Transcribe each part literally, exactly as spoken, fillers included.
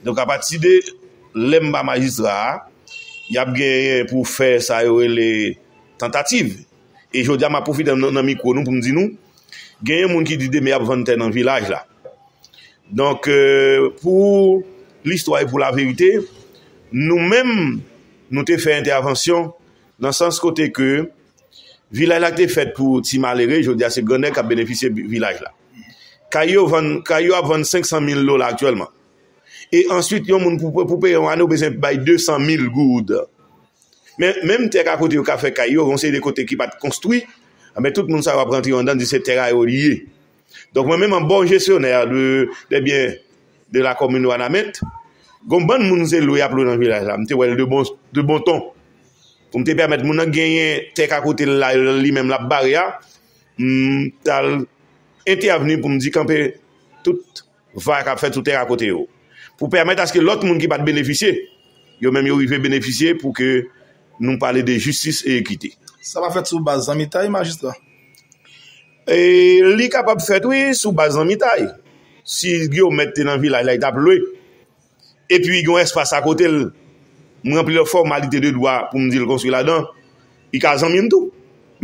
Donk, apati de lè m pa majistra a, y ap genyen pou fè sa yo rele tantativ. E jodi a, m ap pwofite nan, nan mikwo nou pou m di nou, genyen moun ki di demen y ap vann tè nan vilaj la. Donk, euh, pou listwa e pou laverite, nou menm, nou te fè entèvansyon nan sans kote ke vilaj la ki te fèt pou ti malere, jodi a se grannèg k ap benefisye vilaj la. Kay yo vann, kay yo ap vann senk san mil dola aktyèlman. E answit, yon moun pou, pou peye yon ane, ou bezwen bay de san mil goud. Men, menm tè ka kote yo ka fè kay yo, yon seri de kote ki pa t konstwi, men tout moun sa yo ap rantre yo anndan, di se tè a yo li ye. Donk, mwen menm, an bon jesyonè de, de byen de la kòmin Wanament, gon bann moun se lwe y ap lwe nan vilaj la. M te wè l de bon, de bon ton. Pou m te pèmèt moun nan genyen tè ka kote l la, li menm l ap bare a, m t al entèvni pou m di kanpe tout va k ap fèt sou tè ka kote yo. Pou pèmèt aske lòt moun ki pa t benefisye, yo menm yo rive benefisye pou ke nou pale de jistis e ekite. Sa pa fèt sou baz zanmitay, majistra? E li kapab fèt, wi, sou baz zanmitay. Si Guillaume te nan vilaj la, li t ap lwe. Epi gen yon espas akote l, m ranpli lòt fòmalite de dwa pou m di l konstwi ladan, li ka zanmi m tou.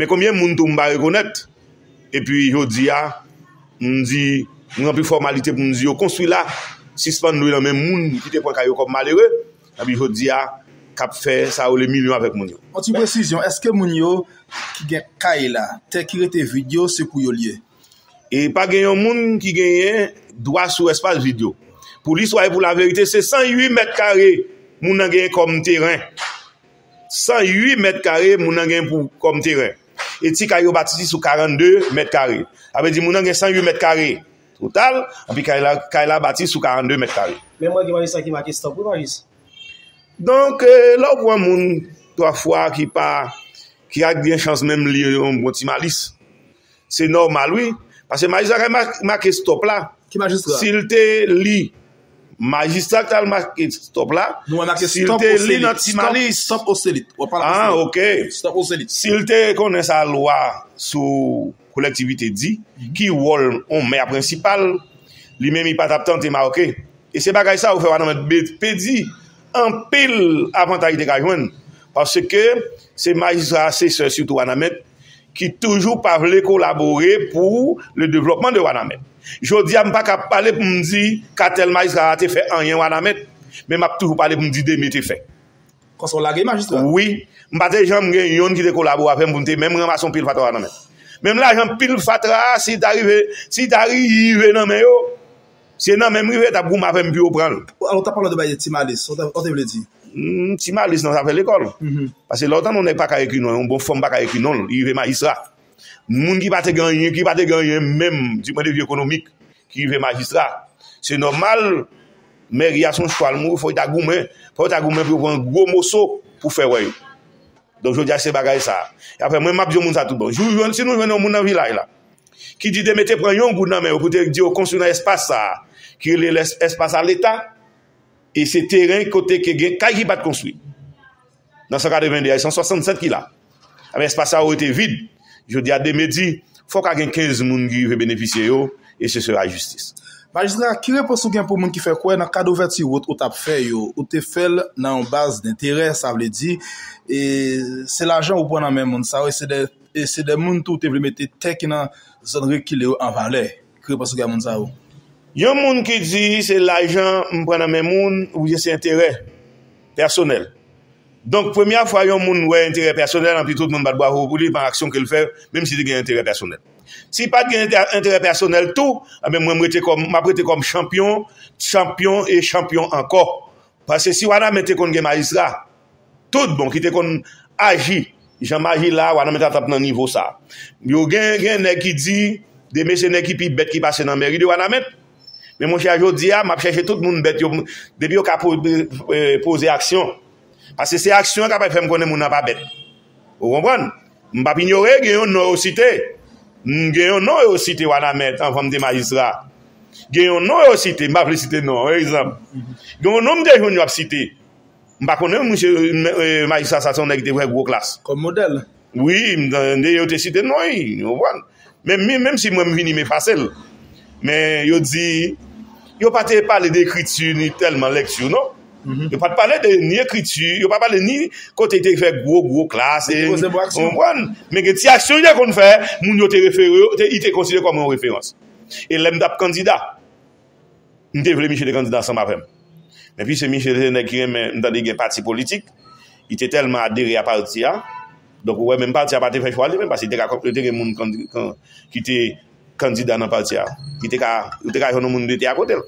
Men konbyen moun tou m pa rekonèt? Epi jodi a, m di, m ranpli fòmalite pou m di yo konstwi la, sispann lwe nan men moun ki te pran kay yo kòm malere, epi jodi a, k ap fè sa yo le milyon avèk moun yo. Yon ti presizyon, èske moun yo ki gen kay la, tè ki rete vid yo, se pou yo l ye? E pa gen yon moun ki genyen dwa sou espas vid yo. Pou listwa e pou laverite, se san uit mèt kare moun nan genyen kòm teren. San uit mèt kare moun nan genyen pou, kòm teren. E ti kay yo bati sou karannde mèt kare. Sa vle di moun nan gen san uit mèt kare total, epi kay la, kay la bati sou karannde mèt kare. Men mwen gen majistra ki make stòp, wi, majis. Donk, eh, lè w pran moun, twa fwa, ki pa, ki ak gen chans menm li yon bon ti malis. Se nòmal, wi. Paske majistra ka ma-, make stòp la. Ki majistra? Si l te li, majistra k t al make stòp la, nou wè make si l stòp te li oselit, nan ti stòp, malis. Stòp oselit. W ap pale ah, oselit. Ok. Stòp oselit. Si l te konnen sa lwa sou kolektivite di, ki wòl yon mè prensipal, li menm li pa t ap tante mawoke. E se bagay sa yo fè Wanament be-, pèdi anpil avantaj li te ka jwenn. Paske se majistra asesè sitou Wanament ki toujou pa vle kolabore pou le développement de Wanament. Jodi a, m pa ka pale pou m di katèl majistra a te fè anyen Wanament, men m ap toujou pale pou m di Deme te fè. Konsa w lage majistra? Wi. M pa te janm gen yonn ki te kolabore avè m pou m te menm ranmase yon pil fatra nan men. Menm lajan pil fatra a, si ta rive, si ta rive nan men yo, se nan men m rive, t ap goumen avè m pou yo pran l. Alò, w t ap pale de bagay ti malis, sa w te, sa w te vle di? Hmm, ti malis nan zafè lekòl. Mhm. Paske lè w tande yon nèg pa ka ekri non, yon bon fanm pa ka ekri non l, li rive majistra. Moun ki pa te gen anyen, ki pa te gen anyen menm, di pwen de vi ekonomik, ki rive majistra. Se nòmal, mèri a se yon chwal mou, fò yo ta goumen, fò yo ta goumen pou yo pran gwo moso pou fè wè yo. Donk, jodi a, se bagay sa. E apre, mwen, m ap di yon moun sa tout bon. Jou, jwenn, si nou jwenn yon moun nan vilaj la, ki di te mete pran yon goud nan men yo pou te di yo konstwi nan espas sa, ki rele lès-, espas a Leta, e se teren kote ke gen kay ki pa t konstwi. Nan san katreven de a, e san swasannsèt ki la. Ebyen, espas sa yo rete vid. Jodi a, Deme di, fòk a gen kenz moun ki rive benefisye yo, e se sera jistis. Majistra, ki repons ou gen pou moun ki fè kwè nan kad ouvèti wout ou t ap fè yo, ou te fè l nan yon baz denterè, sa vle di, e se lajan ou pran nan men moun sa yo, e se de, e se de moun tou ou te vle mete tè ki nan zòn rekile yo an valè? Ki repons ou gen a moun sa yo? Yon moun ki di se lajan m pran nan men moun, oubyen se enterè pèsonèl. Donk, premyè fwa yon moun wè enterè pèsonèl, anpi tout moun bat bravo pou li, pa aksyon ke l fè, menm si li gen enterè pèsonèl. Si pa t gen enterè, enterè pèsonèl tou, ebyen, mwen, m rete kòm, m ap rete kòm chanpyon, chanpyon e chanpyon ankò. Paske si Wanament te konn gen majistra, tout bon, ki te konn aji, jan m aji la, Wanament pa t ap nan nivo sa. Yo gen, gen nèg ki di, Deme se nèg ki pi bèt ki pase nan mèri de Wanament. Men monchè, jodi a, m ap chèche tout moun bèt yo, depi yo ka po-, eh, poze aksyon. Paske se aksyon an k ap fè m konnen moun nan pa bèt. Ou konprann? M p ap inyore, gen yon non yo site. M gen yon non yo site Wanament anvan m te majistra. Gen yon non yo site, m pa vle site non, egzanp. Gen yon non m te jwenn yo ap site. M pa konnen misye, eh, majistra sa se yon nèg ki te fè gwo klas. Kòm modèl. Wi, m tande yo te site non li, ou konprann? Men, men, menm si mwen m vini m efase l. Men yo di, yo pa te pale de ekriti ni tèlman lekti, non. Yo pa t pale de ni ekriti, yo pa pale ni kote li te fè gwo, gwo klas. Li te konn se bon aksyon. Konprann? Men gen ti aksyon li te konn fè, moun yo te refere yo, te, li te konsidere kòm yon referans. E lè m t ap kandida, m te vle misye te kandida ansanm avè m. Men piske misye se nèg ki renmen, m tande gen pati politik, li te tèlman adere a pati a. Donk, ou wè, menm pati a pa te fè chwa li menm, paske li te ka, li te gen moun kandi-, kan-, ki te kandida nan pati a. Li te ka, li te ka jwenn yon moun mete akote l.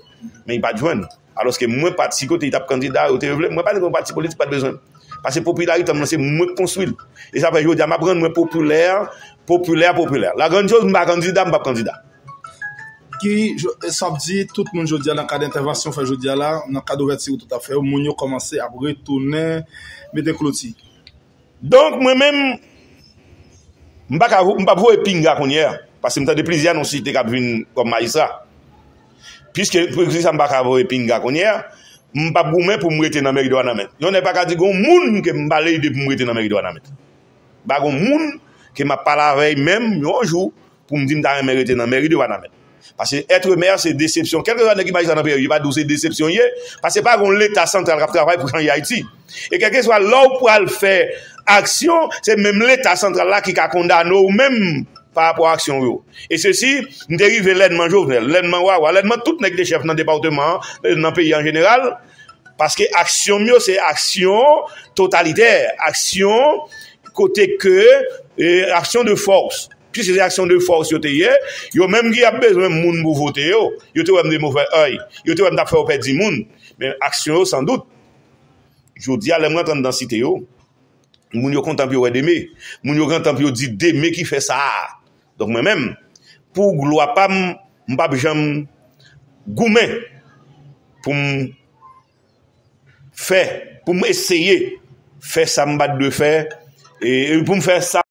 Men li pa t jwenn. Alòske mwen, pati kote li t ap kandida, yo te vle, mwen pa t gen yon pati politik, pa t bezwen. Paske popilarite m nan, se mwen k konstwi l. E sa fè jodi a, m ap rann mwen popilè, popilè, popilè. La grande chose, m pa kandida, m p ap kandida. Ki, sa ap di, tout moun jodi a, nan kad entèvansyon fè jodi a la, nan kad ouvèti ou tout ap fè yo, moun yo kòmanse ap retounen mete kloti. Donk, mwen menm, m pa ka, m p ap voye pinga kounye a, paske m tande plizyè anons li te k ap vin kòm majistra. Piske, piske sa m pa ka voye pinga kounye a, m p ap goumen pou m rete nan meri de Wanament. Yon nèg pa ka di gon moun ke m pa lede pou m rete nan meri de Wanament. Pa gon moun ke m ap pale avè l menm yon jou pou m di m ta renmen rete nan meri de Wanament. Paske être maire se desepsyon. Kèlkeswa nèg ki majistra nan peyi, yo pa di w se desepsyon ye, paske pa gon leta santral k ap travay pou chanje Ayiti. E kèlkeswa lè w pral fè aksyon, se menm leta santral la ki ka kondane w menm pa rapò a aksyon w yo. E sesi, m te rive lènman Jovenel, lènman Wawa, lènman tout nèg te chèf nan depatman an, nan peyi an jeneral, paske aksyon m yo se aksyon totalitè, aksyon kote ke, e, aksyon de fòs. Piske se aksyon de fòs yo te ye, yo menm ki ap bezwen moun pou vote yo, yo te wè m de movè ay, yo te wè m t ap fè yo pèdi moun. Men aksyon yo, sandout, jodi a, lè m rantre anndan site yo, moun yo kontan pou yo wè Deme. Moun yo kontan pou yo di Deme ki fè sa a. Donk mwen menm, pou glwa pa m, m p ap janm goumen pou m fè, pou m eseye fè sa m pa t dwe fè, e pou m fè sa